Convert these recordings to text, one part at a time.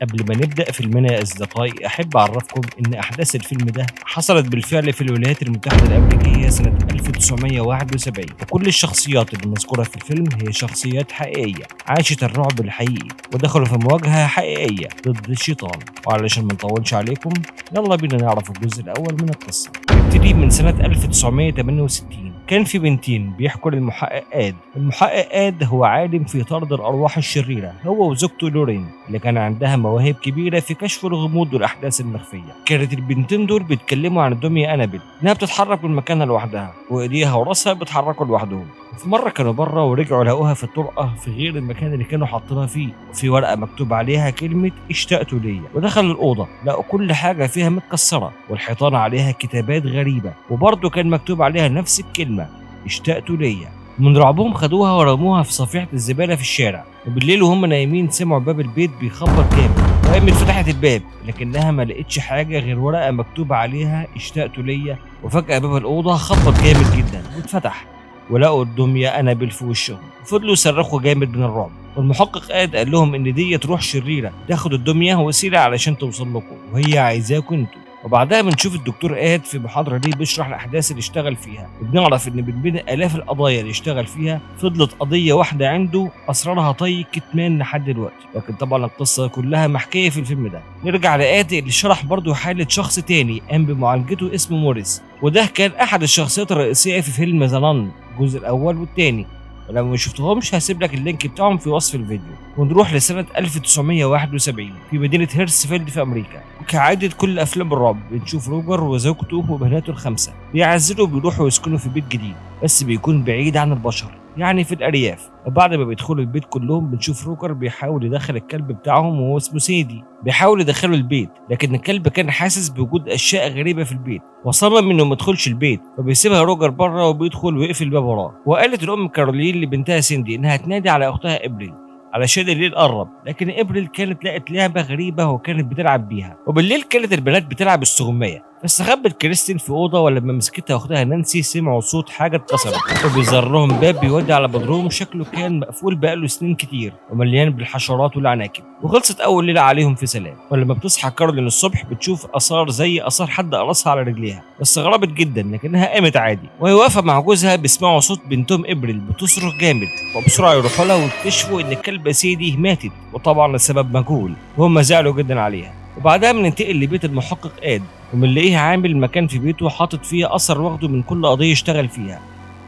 قبل ما نبدأ فيلمنا يا أصدقائي، أحب أعرفكم إن أحداث الفيلم ده حصلت بالفعل في الولايات المتحدة الأمريكية سنة 1971، وكل الشخصيات اللي مذكورة في الفيلم هي شخصيات حقيقية عاشت الرعب الحقيقي ودخلوا في مواجهة حقيقية ضد الشيطان. وعلشان ما نطولش عليكم يلا بينا نعرف الجزء الأول من القصة. نبتدي من سنة 1968. كان في بنتين بيحكوا للمحقق آد. المحقق آد هو عالم في طرد الأرواح الشريرة، هو وزوجته لورين اللي كان عندها مواهب كبيرة في كشف الغموض والأحداث المخفية. كانت البنتين دول بيتكلموا عن الدمية أنابل إنها بتتحرك من مكانها لوحدها، وإيديها وراسها بيتحركوا لوحدهم. في مرة كانوا بره ورجعوا لقوها في الطرقة في غير المكان اللي كانوا حاطينها فيه، وفي ورقة مكتوب عليها كلمة اشتقتوا ليا. ودخلوا الأوضة لقوا كل حاجة فيها متكسرة والحيطان عليها كتابات غريبة، وبرضه كان مكتوب عليها نفس الكلمة اشتقتوا ليا. من رعبهم خدوها ورموها في صفيحة الزبالة في الشارع. وبالليل وهم نايمين سمعوا باب البيت بيخبط جامد، وقامت فتحت الباب لكنها ما لقتش حاجة غير ورقة مكتوب عليها اشتقتوا ليا. وفجأة باب الأوضة خبط جامد جدا واتفتح، ولقوا الدمية أنابل في وشهم، وفضلوا يصرخوا جامد من الرعب. والمحقق قاد قال لهم إن ديت روح شريرة تاخد الدمية وسيلة علشان توصل لكم، وهي عايزاكم انتوا. وبعدها بنشوف الدكتور آد في محاضرة ليه بيشرح الأحداث اللي اشتغل فيها، وبنعرف إن من بين آلاف القضايا اللي اشتغل فيها فضلت قضية واحدة عنده أسرارها طي كتمان لحد دلوقتي، لكن طبعا القصة كلها محكية في الفيلم ده. نرجع لآد اللي شرح برضه حالة شخص تاني قام بمعالجته اسمه موريس، وده كان أحد الشخصيات الرئيسية في فيلم The Nun الجزء الأول والتاني، ولو ما شفتهمش هسيب لك ال link بتاعهم في وصف الفيديو. ونروح لسنة 1971 في مدينة هيرسفيلد في أمريكا. وكعادة كل أفلام الرعب بنشوف روجر وزوجته وبناته الخمسة بيعزلوا وبيروحوا يسكنوا في بيت جديد، بس بيكون بعيد عن البشر يعني في الأرياف. وبعد ما بيدخلوا البيت كلهم بنشوف روجر بيحاول يدخل الكلب بتاعهم وهو اسمه سيدي، بيحاول يدخله البيت، لكن الكلب كان حاسس بوجود أشياء غريبة في البيت وصمم إنه ما يدخلش البيت، فبيسيبها روجر بره وبيدخل ويقفل الباب وراه. وقالت الأم كارولين لبنتها سيندي إنها تنادي على أختها إبريل علشان الليل قرب، لكن إبريل كانت لقت لعبة غريبة وكانت بتلعب بيها. وبالليل كانت البنات بتلعب استغماية، فاستخبت كريستين في أوضة، ولما مسكتها أختها نانسي سمعوا صوت حاجة اتكسرت، وبيظهر لهم باب بيودي على بدروم شكله كان مقفول بقاله سنين كتير ومليان بالحشرات والعناكب. وخلصت أول ليلة عليهم في سلام. ولما بتصحى كارولين الصبح بتشوف آثار زي آثار حد قرصها على رجليها، واستغربت جدا لكنها قامت عادي. وهي واقفة مع جوزها بيسمعوا صوت بنتهم إبريل بتصرخ جامد، وبسرعة يروحوا لها ويكتشفوا إن الكلبة سيدي ماتت، وطبعا السبب مجهول، وهم زعلوا جدا عليها. وبعدها بننتقل لبيت المحقق آد، وبنلاقيه عامل مكان في بيته حاطط فيه أثر واخده من كل قضية اشتغل فيها،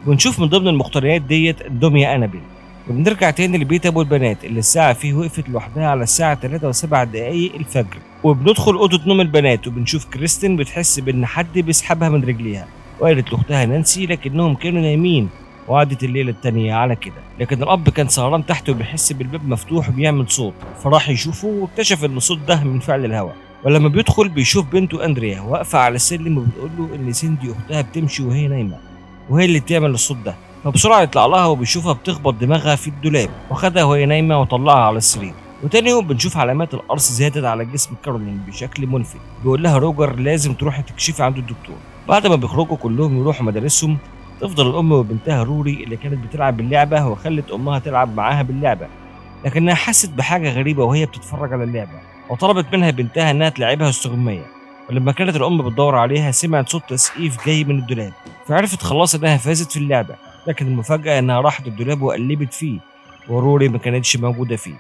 ونشوف من ضمن المقتنيات ديت الدمية أنابل. وبنرجع تاني لبيت أبو البنات اللي الساعة فيه وقفت لوحدها على الساعة 3:07 الفجر. وبندخل أوضة نوم البنات وبنشوف كريستين بتحس بإن حد بيسحبها من رجليها، وقالت لأختها نانسي لكنهم كانوا نايمين، وقعدت الليلة التانية على كده. لكن الأب كان سهران تحت وبيحس بالباب مفتوح وبيعمل صوت، فراح يشوفه واكتشف إن الصوت ده من فعل الهواء. ولما بيدخل بيشوف بنته أندريا واقفة على السلم وبتقول له إن سيندي أختها بتمشي وهي نايمة وهي اللي بتعمل الصوت ده، فبسرعة يطلع لها وبيشوفها بتخبط دماغها في الدولاب، وخدها وهي نايمة وطلعها على السرير. وتاني يوم بنشوف علامات القرص زادت على جسم كارولين بشكل ملفت، بيقول لها روجر لازم تروحي تكشفي عند الدكتور. بعد ما بيخرجوا كلهم يروحوا مدارسهم، تفضل الأم وبنتها روري اللي كانت بتلعب باللعبة وخلت أمها تلعب معاها باللعبة، لكنها حست بحاجة غريبة وهي بتتفرج على اللعبة، وطلبت منها بنتها إنها تلعبها استغماية. ولما كانت الأم بتدور عليها سمعت صوت تسقيف جاي من الدولاب، فعرفت خلاص إنها فازت في اللعبة، لكن المفاجأة إنها راحت الدولاب وقلبت فيه وروري ما كانتش موجودة فيه.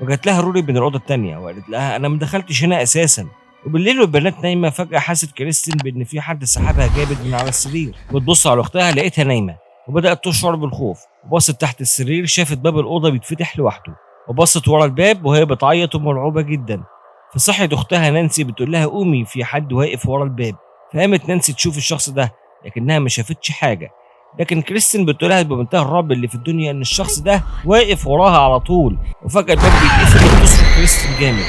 وجات لها روري من الأوضة التانية وقالت لها أنا ما دخلتش هنا أساسا. وبالليل والبنات نايمة فجأة حست كريستين بإن في حد سحبها جامد من على السرير، وتبص على أختها لقيتها نايمة، وبدأت تشعر بالخوف، وبصت تحت السرير شافت باب الأوضة بيتفتح لوحده، وبصت ورا الباب وهي بتعيط ومرعوبة جدا. فصحت أختها نانسي بتقول لها قومي في حد واقف ورا الباب، فقامت نانسي تشوف الشخص ده لكنها ما شافتش حاجة، لكن كريستين بتقول لها بمنتهى الرعب اللي في الدنيا إن الشخص ده واقف وراها على طول. وفجأة الباب بيتقفل وتصرخ كريستين جامد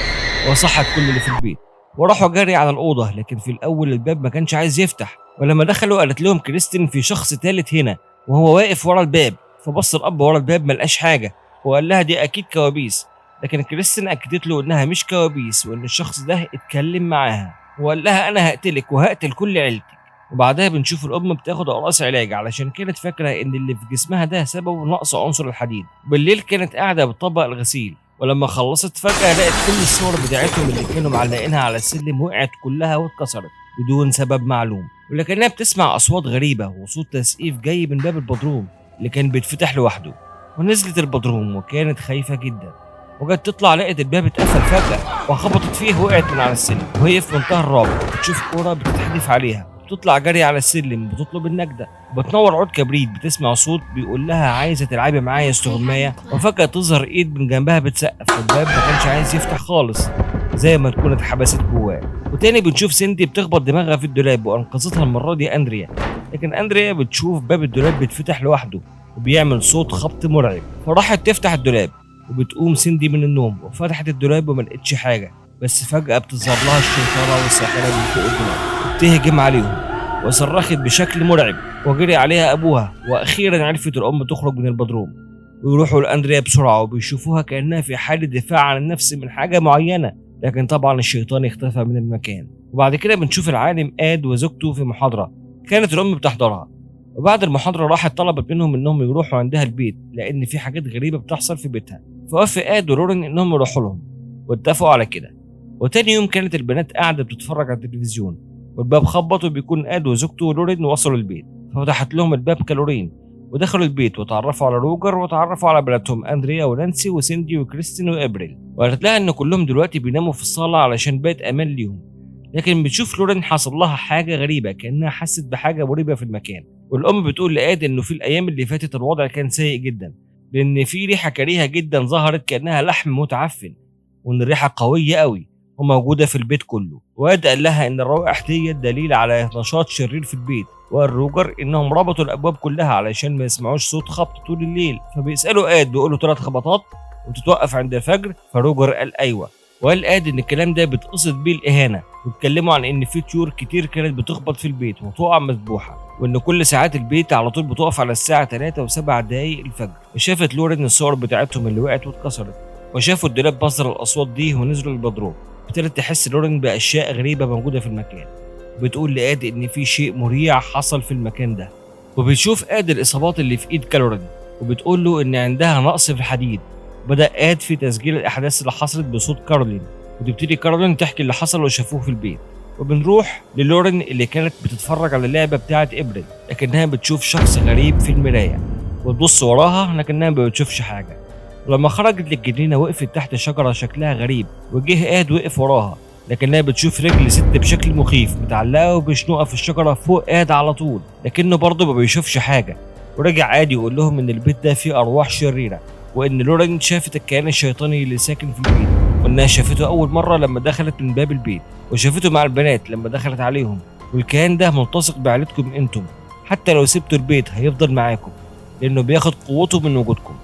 وصحت كل اللي في البيت، وراحوا جري على الأوضة، لكن في الأول الباب ما كانش عايز يفتح. ولما دخلوا قالت لهم كريستين في شخص تالت هنا وهو واقف ورا الباب، فبص الأب ورا الباب ما لقاش حاجة وقال لها دي أكيد كوابيس، لكن كريستين أكدت له إنها مش كوابيس وإن الشخص ده اتكلم معاها وقال لها أنا هقتلك وهقتل كل عيلتك. وبعدها بنشوف الأم بتاخد أقراص علاج علشان كانت فاكرة إن اللي في جسمها ده سببه نقص عنصر الحديد. بالليل كانت قاعدة بتطبق الغسيل، ولما خلصت فجأة لقت كل الصور بتاعتهم اللي كانوا معلقينها على السلم وقعت كلها واتكسرت بدون سبب معلوم. ولكنها بتسمع أصوات غريبة وصوت تسقيف جاي من باب البدروم اللي كان بيتفتح لوحده. ونزلت البدروم وكانت خايفة جدا، وجت تطلع لقت الباب اتقفل فجأة وخبطت فيه وقعت من على السلم وهي في منتهى الرعب. بتشوف كورة بتتحدف عليها، بتطلع جري على السلم بتطلب النجدة، وبتنور عود كبريت، بتسمع صوت بيقول لها عايزة تلعبي معايا استغماية، وفجأة تظهر ايد من جنبها بتسقف، والباب ما كانش عايز يفتح خالص زي ما تكون اتحبست جواه. وتاني بنشوف سيندي بتخبط دماغها في الدولاب وانقذتها المرة دي اندريا، لكن اندريا بتشوف باب الدولاب بيتفتح لوحده وبيعمل صوت خبط مرعب، فراحت تفتح الدولاب. وبتقوم سيندي من النوم وفتحت الدولاب وما لقتش حاجة، بس فجأة بتظهر لها الشيطانة والساحرة من فوق الدولاب وبتهجم عليهم وصرخت بشكل مرعب وجري عليها أبوها. وأخيرا عرفت الأم تخرج من البدروم ويروحوا لأندريا بسرعة وبيشوفوها كأنها في حالة دفاع عن النفس من حاجة معينة، لكن طبعا الشيطان اختفى من المكان. وبعد كده بنشوف العالم آد وزوجته في محاضرة كانت الأم بتحضرها، وبعد المحاضرة راحت طلبت منهم إنهم يروحوا عندها البيت لأن في حاجات غريبة بتحصل في بيتها، فوافق آد ولورين إنهم يروحوا لهم واتفقوا على كده. وتاني يوم كانت البنات قاعدة بتتفرج على التلفزيون والباب خبط، وبيكون آد وزوجته ولورين وصلوا البيت، ففتحت لهم الباب كالورين ودخلوا البيت وتعرفوا على روجر وتعرفوا على بناتهم أندريا ونانسي وسيندي وكريستين وإبريل، وقالت لها إن كلهم دلوقتي بيناموا في الصالة علشان بقت أمان ليهم. لكن بتشوف لورين حصل لها حاجة غريبة كأنها حست بحاجة مريبة في المكان. والأم بتقول لآد إنه في الأيام اللي فاتت الوضع كان سيء جدا لأن في ريحة كريهة جدا ظهرت كأنها لحم متعفن، وإن الريحة قوية قوي وموجودة في البيت كله. وآد قال لها إن الروائح دي دليل على نشاط شرير في البيت، وقال روجر إنهم ربطوا الأبواب كلها علشان ما يسمعوش صوت خبط طول الليل. فبيسألوا آد بيقولوا 3 خبطات وتتوقف عند الفجر، فروجر قال أيوة. وقال آد إن الكلام ده بيتقصد بيه الإهانة، واتكلموا عن إن في طيور كتير كانت بتخبط في البيت وتقع مذبوحة، وإن كل ساعات البيت على طول بتقف على الساعة 3:07 الفجر. وشافت لورين الصور بتاعتهم اللي وقعت واتكسرت، وشافوا الدولاب مصدر الأصوات دي ونزلوا البدروم. ابتدت تحس لورين بأشياء غريبة موجودة في المكان، وبتقول لآد إن في شيء مريع حصل في المكان ده. وبتشوف آد الإصابات اللي في إيد كالورين وبتقول له إن عندها نقص في الحديد. بدأ آد في تسجيل الأحداث اللي حصلت بصوت كارولين، وتبتدي كارولين تحكي اللي حصل وشافوه في البيت. وبنروح للورين اللي كانت بتتفرج على اللعبة بتاعة إبريل، لكنها بتشوف شخص غريب في المراية وتبص وراها لكنها ما بتشوفش حاجة. ولما خرجت للجنينة وقفت تحت شجرة شكلها غريب، وجه آد وقف وراها، لكنها بتشوف رجل ست بشكل مخيف متعلقة وبشنوقة في الشجرة فوق آد على طول، لكنه برضه ما بيشوفش حاجة. ورجع آد يقول لهم إن البيت ده فيه أرواح شريرة، وإن لورين شافت الكيان الشيطاني اللي ساكن في البيت، وإنها شافته أول مرة لما دخلت من باب البيت، وشافته مع البنات لما دخلت عليهم، والكيان ده ملتصق بعيلتكم انتم، حتى لو سبتوا البيت هيفضل معاكم لأنه بياخد قوته من وجودكم.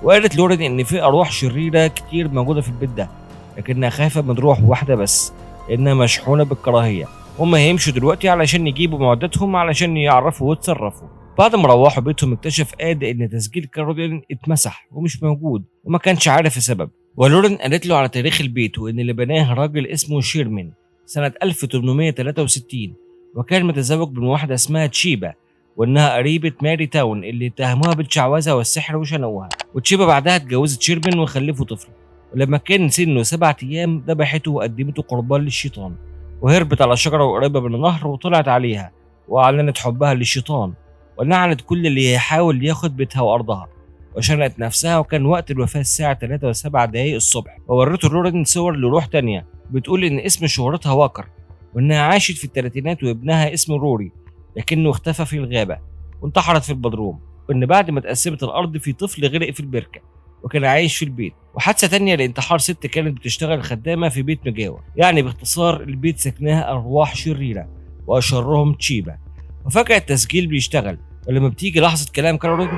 وقالت لورين إن في أرواح شريرة كتير موجودة في البيت ده، لكنها خايفة من روح واحدة بس لأنها مشحونة بالكراهية. هما هيمشوا دلوقتي علشان يجيبوا معداتهم علشان يعرفوا ويتصرفوا. بعد ما روحوا بيتهم اكتشف آد إن تسجيل كارولين اتمسح ومش موجود وما كانش عارف السبب. ولورين قالت له على تاريخ البيت وإن اللي بناه راجل اسمه شيرمين سنة 1863، وكان متزوج من واحدة اسمها تشيبا، وإنها قريبة ماري تاون اللي اتهموها بالشعوذة والسحر وشنقوها. وتشيبا بعدها اتجوزت شيرمين وخلفوا طفل، ولما كان سنه 7 أيام ذبحته وقدمته قربان للشيطان، وهربت على شجرة قريبة من النهر وطلعت عليها وأعلنت حبها للشيطان ولعنت كل اللي يحاول ياخد بيتها وأرضها، وشنقت نفسها. وكان وقت الوفاة الساعة 3:07 الصبح. وورته لورين صور لروح تانية بتقول إن اسم شهرتها واكر، وإنها عاشت في الثلاثينات وابنها اسمه روري لكنه اختفى في الغابة وانتحرت في البدروم، وإن بعد ما اتقسمت الأرض في طفل غرق في البركة وكان عايش في البيت. وحادثة تانية لانتحار ست كانت بتشتغل خدامة في بيت مجاور. يعني باختصار البيت سكناها أرواح شريرة وأشرهم تشيبا. وفجأة التسجيل بيشتغل، ولما بتيجي لحظة كلام كارولين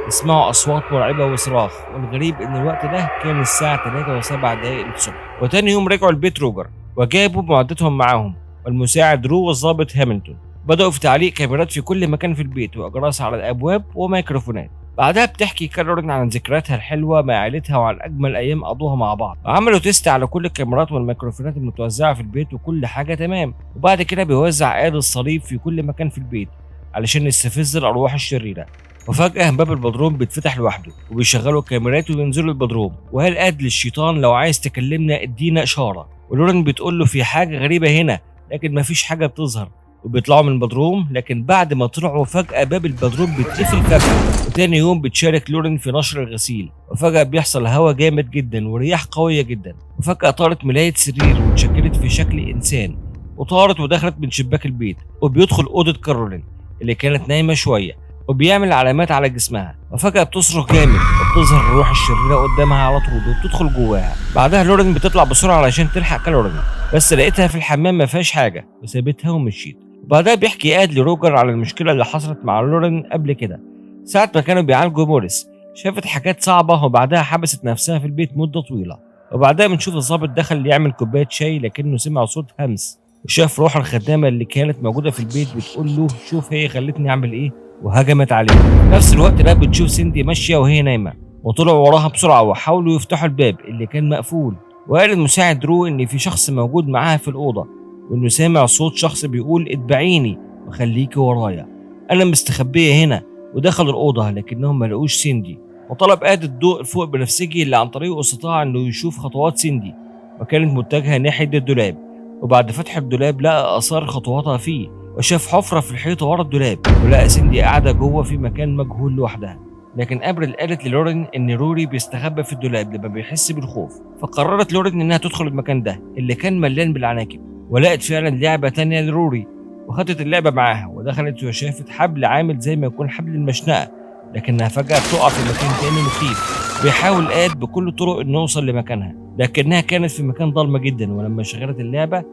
يسمعوا أصوات مرعبة وصراخ، والغريب إن الوقت ده كان الساعة 3:07 الصبح. وتاني يوم رجعوا البيت روجر وجابوا معدتهم معاهم والمساعد رو والظابط هامilton. بدأوا في تعليق كاميرات في كل مكان في البيت وأجراس على الأبواب وميكروفونات. بعدها بتحكي كارولين عن ذكرياتها الحلوة مع عائلتها وعن أجمل أيام قضوها مع بعض. وعملوا test على كل الكاميرات والميكروفونات المتوزعة في البيت وكل حاجة تمام. وبعد كده بيوزع آد الصليب في كل مكان في البيت علشان يستفز الأرواح الشريرة. وفجأة باب البدروم بيتفتح لوحده وبيشغلوا الكاميرات وبينزلوا البدروم، وقال اد للشيطان لو عايز تكلمنا ادينا اشارة. ولورين بتقول له في حاجة غريبة هنا، لكن مفيش حاجة بتظهر. وبيطلعوا من البدروم، لكن بعد ما طلعوا فجأة باب البدروم بيتقفل فجأة. وتاني يوم بتشارك لورين في نشر الغسيل، وفجأة بيحصل هوا جامد جدا ورياح قوية جدا، وفجأة طارت ملاية سرير واتشكلت في شكل إنسان، وطارت ودخلت من شباك البيت، وبيدخل أوضة كارولين اللي كانت نايمة شوية، وبيعمل علامات على جسمها. وفجأة بتصرخ جامد وبتظهر الروح الشريرة قدامها على طول وبتدخل جواها. بعدها لورين بتطلع بسرعة علشان تلحق كارولين، بس لقيتها في الحمام ما فيهاش حاجة وسابتها ومشيت. وبعدها بيحكي اد لروجر على المشكلة اللي حصلت مع لورين قبل كده، ساعة ما كانوا بيعالجوا موريس شافت حاجات صعبة، وبعدها حبست نفسها في البيت مدة طويلة. وبعدها بنشوف الضابط دخل يعمل كوباية شاي، لكنه سمع صوت همس وشاف روح الخدامة اللي كانت موجودة في البيت بتقول له شوف هي خلتني أعمل إيه، وهجمت عليه. في نفس الوقت ده بتشوف سيندي ماشية وهي نايمة، وطلعوا وراها بسرعة وحاولوا يفتحوا الباب اللي كان مقفول. وقال المساعد درو إن في شخص موجود معاها في الأوضة، وإنه سامع صوت شخص بيقول اتبعيني وخليكي ورايا، أنا مستخبية هنا. ودخلوا الأوضة لكنهم ما لقوش سيندي. وطلب آد الضوء الفوق بنفسجي اللي عن طريقه استطاع إنه يشوف خطوات سيندي، وكانت متجهة ناحية الدولاب. وبعد فتح الدولاب لقى آثار خطواتها فيه، وشاف حفرة في الحيطة ورا الدولاب، ولقى سيندي قاعدة جوه في مكان مجهول لوحدها. لكن أبريل قالت للورين إن روري بيستخبى في الدولاب لما بيحس بالخوف، فقررت لورين إنها تدخل المكان ده اللي كان مليان بالعناكب، ولقت فعلا لعبة تانية لروري، وخدت اللعبة معاها ودخلت وشافت حبل عامل زي ما يكون حبل المشنقة، لكنها فجأة بتقع في مكان تاني مخيف. بيحاول آد بكل الطرق إنه يوصل لمكانها، لكنها كانت في مكان ضلمة جدا. ولما شغلت اللعبة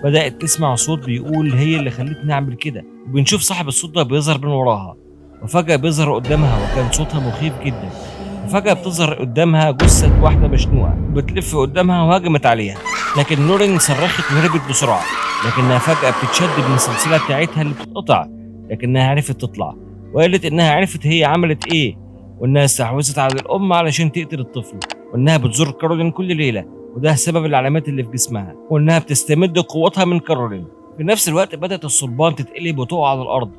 بدأت تسمع صوت بيقول هي اللي خلتني أعمل كده، وبنشوف صاحب الصوت ده بيظهر من وراها، وفجأة بيظهر قدامها وكان صوتها مخيف جدا. وفجأة بتظهر قدامها جثة واحدة مشنوقة بتلف قدامها وهجمت عليها، لكن لورين صرخت وهربت بسرعة، لكنها فجأة بتتشد من السلسلة بتاعتها اللي بتتقطع، لكنها عرفت تطلع، وقالت إنها عرفت هي عملت إيه، وإنها استحوذت على الأم علشان تقتل الطفل، وإنها بتزور كارولين كل ليلة وده سبب العلامات اللي في جسمها، وإنها بتستمد قوتها من كارولين. في نفس الوقت بدأت الصلبان تتقلب وتقع على الأرض،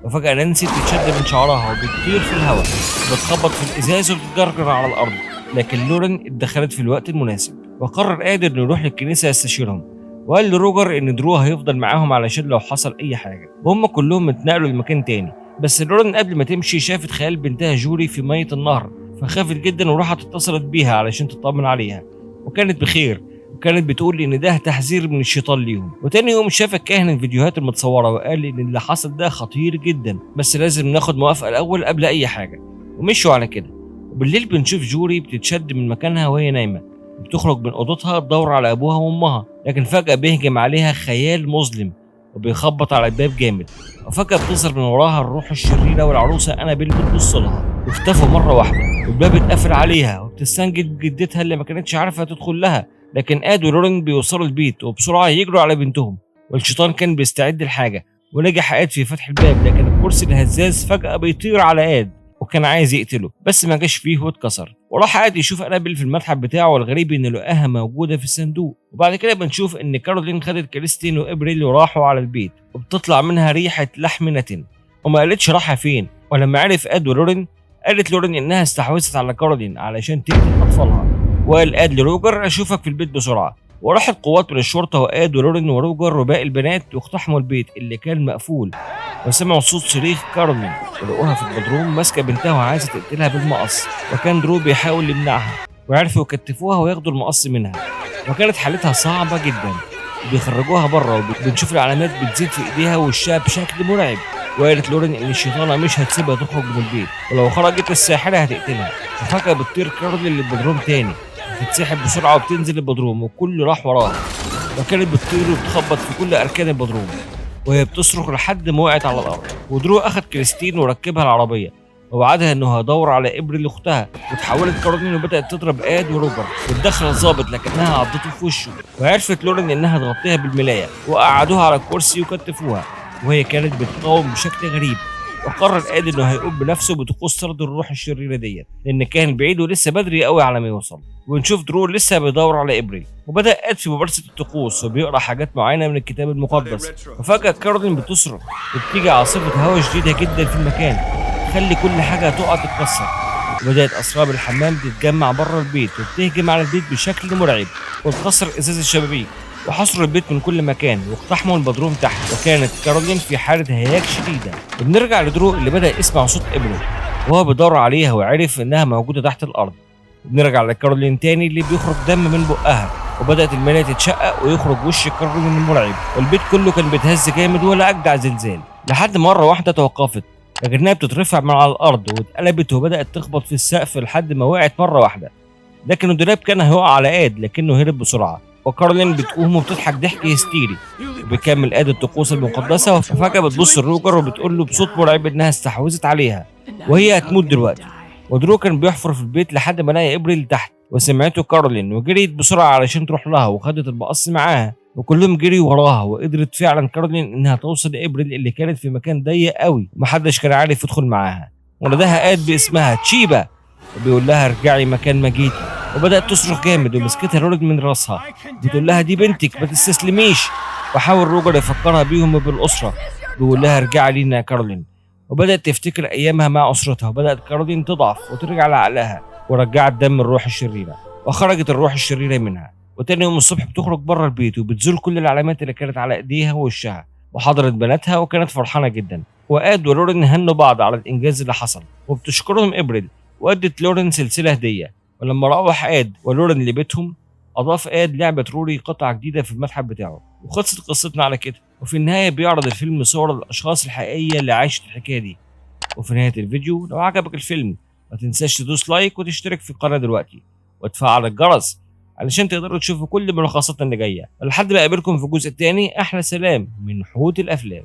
وفجأة نانسي بتتشد من شعرها وبتطير في الهواء وبتخبط في الإزاز وبتتجرجر على الأرض، لكن لورين اتدخلت في الوقت المناسب. وقرر آد إنه يروح للكنيسة يستشيرهم، وقال لروجر إن درو هيفضل معاهم علشان لو حصل أي حاجة، وهم كلهم اتنقلوا لمكان تاني. بس لورين قبل ما تمشي شافت خيال بنتها جوري في مية النهر، فخافت جدا وراحت اتصلت بيها علشان تطمن عليها، وكانت بخير، وكانت بتقول ان ده تحذير من الشيطان ليهم. وتاني يوم شاف الكاهن الفيديوهات المتصوره وقال ان اللي حصل ده خطير جدا، بس لازم ناخد موافقه الاول قبل اي حاجه، ومشوا على كده. وبالليل بنشوف جوري بتتشد من مكانها وهي نايمه، بتخرج من اوضتها تدور على ابوها وامها، لكن فجاه بيهجم عليها خيال مظلم وبيخبط على الباب جامد، وفجاه بتظهر من وراها الروح الشريره والعروسه انابيل بتبص لها، واختفوا مره واحده، والباب اتقفل عليها، وبتستنجد بجدتها اللي ما كانتش عارفه تدخل لها. لكن اد ولورين بيوصلوا البيت وبسرعه يجروا على بنتهم، والشيطان كان بيستعد لحاجه، ونجح اد في فتح الباب، لكن الكرسي الهزاز فجاه بيطير على اد وكان عايز يقتله، بس ما جاش فيه واتكسر. وراح اد يشوف انابيل في المتحف بتاعه، والغريب ان لقاها موجوده في الصندوق. وبعد كده بنشوف ان كارولين خدت كريستين وابريل وراحوا على البيت، وبتطلع منها ريحه لحم نتن، وما قالتش راحه فين. ولما عرف اد ولورين، قالت لورين انها استحوذت على كارولين علشان تقتل اطفالها. وقال اد لروجر اشوفك في البيت بسرعه. وراحت قوات من الشرطه واد ولورين وروجر وباقي البنات واقتحموا البيت اللي كان مقفول، وسمعوا صوت صريخ كارولين ولقوها في البدروم ماسكه بنتها وعايزه تقتلها بالمقص، وكان درو بيحاول يمنعها، وعرفوا يكتفوها وياخدوا المقص منها، وكانت حالتها صعبه جدا. وبيخرجوها بره وبنشوف العلامات بتزيد في ايديها ووشها بشكل مرعب. وقالت لورين ان الشيطانه مش هتسيبها تخرج من البيت، ولو خرجت الساحره هتقتلها. وفجاه بتطير كارولين للبدروم تاني، بتتسحب بسرعه وبتنزل البدروم والكل راح وراها، وكانت بتطير وبتخبط في كل اركان البدروم وهي بتصرخ لحد ما وقعت على الارض. ودرو اخد كريستين وركبها العربيه ووعدها انه هيدور على ابريل اختها. وتحولت كارولين وبدات تضرب اد وروجر وتدخل الظابط، لكنها عضته في وشه. وعرفت لورين انها تغطيها بالملايه، وقعدوها على الكرسي وكتفوها، وهي كانت بتقاوم بشكل غريب. وقرر اد انه هيقوم بنفسه بطقوس طرد الروح الشريره ديت، لان كان بعيد ولسه بدري قوي على ما يوصل. ونشوف درو لسه بيدور على ابريل، وبدا اد في ممارسه الطقوس وبيقرا حاجات معينه من الكتاب المقدس. وفجاه كارولين بتصرخ وبتيجي عاصفه هواء شديده جدا في المكان، وبتخلي كل حاجة تقع تتكسر. وبدأت أسراب الحمام تتجمع بره البيت وبتهجم على البيت بشكل مرعب، وتكسر إزاز الشبابيك، وحصروا البيت من كل مكان، واقتحموا البدروم تحت. وكانت كارولين في حالة هياج شديدة. وبنرجع لدرو اللي بدأ يسمع صوت إبريل وهو بيدور عليها وعرف إنها موجودة تحت الأرض. وبنرجع لكارولين تاني اللي بيخرج دم من بقها، وبدأت المراية تتشقق ويخرج وش كارولين المرعب، والبيت كله كان بيتهز جامد ولا أجدع زلزال، لحد مرة واحدة توقفت، لكنها بتترفع من على الأرض واتقلبت وبدأت تخبط في السقف لحد ما وقعت مرة واحدة. لكن الدولاب كان هيقع على آد، لكنه هرب بسرعة. وكارولين بتقوم وبتضحك ضحك هستيري، وبيكمل آد الطقوس المقدسة. وفجأة بتبص لروجر وبتقول له بصوت مرعب إنها استحوذت عليها وهي هتموت دلوقتي. ودرو كان بيحفر في البيت لحد ما لقى إبريل تحت، وسمعته كارولين وجريت بسرعة علشان تروح لها، وخدت المقص معاها، وكلهم جريوا وراها. وقدرت فعلا كارولين انها توصل لإبريل اللي كانت في مكان ضيق قوي ومحدش كان عارف يدخل معاها. وناداها آد باسمها تشيبا، وبيقول لها ارجعي مكان ما جيتي. وبدأت تصرخ جامد ومسكتها لورد من راسها، بتقول لها دي بنتك ما تستسلميش. وحاول روجر يفكرها بيهم وبالأسرة، بيقول لها ارجعي لينا يا كارولين. وبدأت تفتكر أيامها مع أسرتها، وبدأت كارولين تضعف وترجع لعقلها، ورجعت دم الروح الشريرة، وخرجت الروح الشريرة منها. وتاني يوم الصبح بتخرج بره البيت وبتزول كل العلامات اللي كانت على ايديها ووشها، وحضرت بناتها وكانت فرحانة جدا. وآد ولورين هنوا بعض على الإنجاز اللي حصل، وبتشكرهم إبريل، وأدت لورين سلسلة هدية. ولما روح آد ولورين لبيتهم، أضاف آد لعبة روري قطعة جديدة في المتحف بتاعه. وخلصت قصتنا على كده. وفي النهاية بيعرض الفيلم صور الأشخاص الحقيقية اللي عاشت الحكاية دي. وفي نهاية الفيديو لو عجبك الفيلم ما تنساش تدوس like وتشترك في القناة دلوقتي وتفعل الجرس علشان تقدروا تشوفوا كل ملخصاتنا اللي جاية. ولحد ما أقابلكم في الجزء الثاني، أحلى سلام من حوت الأفلام.